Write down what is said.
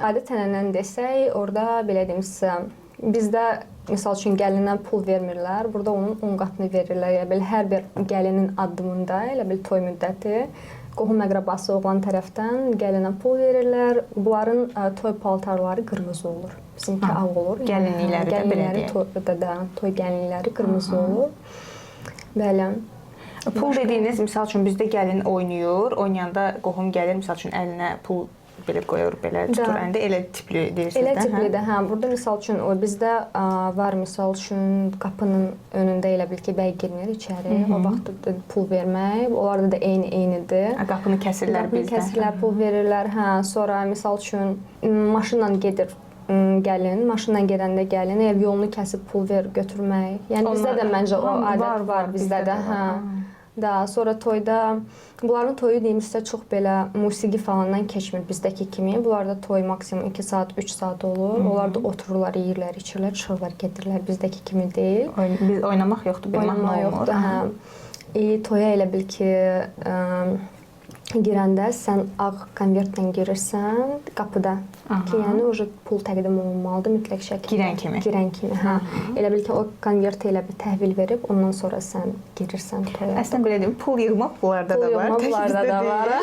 Adət-ənənəni desək, orada belə deyim sizə, bizdə misal üçün gəlinə pul vermirlər, burada onun 10 qatını verirlər. Elə bil hər bir gəlinin addımında, elə bil toy müddəti qohum-əqrəbası oğlan tərəfdən gəlinə pul verirlər. Bunların toy paltarları qırmızı olur. Bizimki ağ olur. Gəlinlikləri də belə gəlinləri deyək. Toyda da toy gəlinlikləri qırmızı olur. Bəli. Pul dediyiniz, misal üçün bizdə gəlin oynayır, oynayanda qohum gəlir, misal üçün əlinə pul belə qoyur, belə tutur əlində, elə tipli deyirsiniz Elə də, hə? tiplidir, hə. Burada misal üçün o bizdə var misal üçün qapının önündə elə bil ki, bəy girmir içəri. O vaxt da pul vermək. Onlarda da eyni-eynidir. Hə, qapını kəsirlər Qapını bizdə. kəsirlər, pul verirlər. Hə, sonra misal üçün maşınla gedir gəlin, maşınla gedəndə gəlin ev yolunu kəsib pul ver götürmək. Yəni bizdə də məncə o Hamı adət var, var, var, bizdə də, var. hə. Da, sonra toyda bunların toyu deyim sizə çox belə musiqi falandan keçmir bizdəki kimi. Bunlarda toy maksimum 2 saat, 3 saat olur. Onlar da otururlar, yeyirlər, içirlər, çıxırlar, gedirlər. Bizdəki kimi deyil. Biz oynamaq yoxdur, bir mahnı Oynamaq olmur. yoxdur, hə. Toya elə bil ki, girəndə sən ağ konvertlə girirsən qapıda. Ki, yəni o pul təqdim olunmalıdır mütləq şəkildə. Girən kimi. Girən kimi, hə. Elə bil ki, o konverti elə bir təhvil verib, ondan sonra sən girirsən toya. Əslində belə deyim, pul yığmaq bunlarda Pul da var. yığmaq tək bunlarda bizdə da deyil. var.